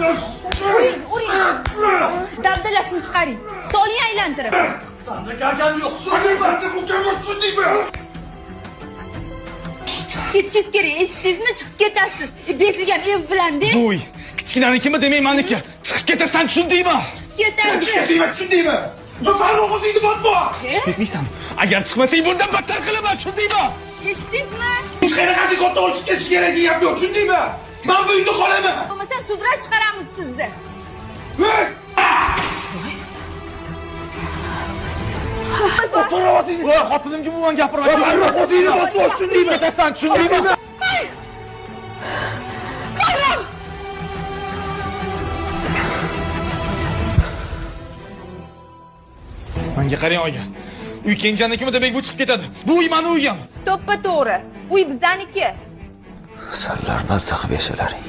Uring, uring. Dabdalasini chiqaring. Soling aylantirib. Sanda akam yo'q, tushundingmi? Sanda ukam yo'q, tushundingmi? Chiqib ketishingiz kerak, eshitdingizmi? Chiqib ketasiz. Besilgan ev bilan-da. Bu uy kichkinanikimi demak maniki. Chiqib ketasan, tushundingmi? Chiqib ketasiz. Tushundingmi, tushundingmi? Farruh o'zingni botma. Chiqib ketmaysan. Agar chiqmasang bundan battar qilaman, tushundingmi? Eshitdingizmi? Hech qanaqasi katta olib ketish kerak degan gap yo'q, tushundingmi? Men bu uyda qolaman. Bo'lmasa sudrab chiqaramiz sizni. Voy, xotinimga umuman gapirma. Farruh o'zingni botma, tushundingmi? Ketasan, tushundingmi? Menga qarang oyi. Uy kenjanikimi demak bu chiqib ketadi. Bu uy meni uyim. To'ppa to'g'ri. Uy bizaniki. Sanlar mazza qilib yashalaring.